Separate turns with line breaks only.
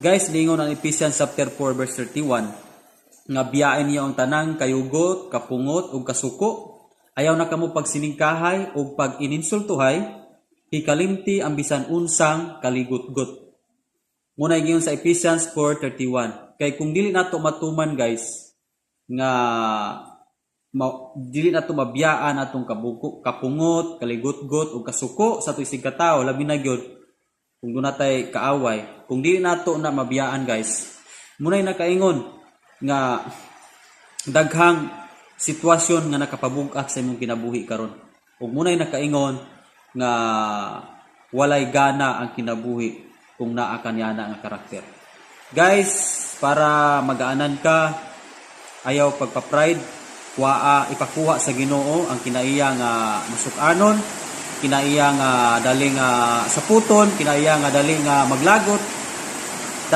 Guys, lingon ang Ephesians chapter 4 verse 31 nga biyain niyo ang tanang kayugot, kapungot ug kasuko. Ayaw na kamo pagsiningkahay ug pag-ininsultuhay, hikalimti ang bisan unsang kaligutgot. Muna giingon sa Ephesians 4:31. Kay kung dili nato matuman, guys, nga dili nato mabiyaan atong kabuko, kapungot, kaligutgot ug kasuko sa atong isigkatawo, labi na gyud kung duna tay kaaway, kung dili nato na mabiyaan, guys, munay nakaingon nga daghang sitwasyon nga nakapabug-at sa imong kinabuhi karon. Ug munay nakaingon nga walay gana ang kinabuhi kung naa ka niana nga karakter. Guys, para magaanan ka, ayaw pagpa-pride, kuaa, ipakuha sa Ginoo ang kinaiya nga masuk-anon, kinaiya nga dali nga saputon, kinaiya nga dali nga maglagot.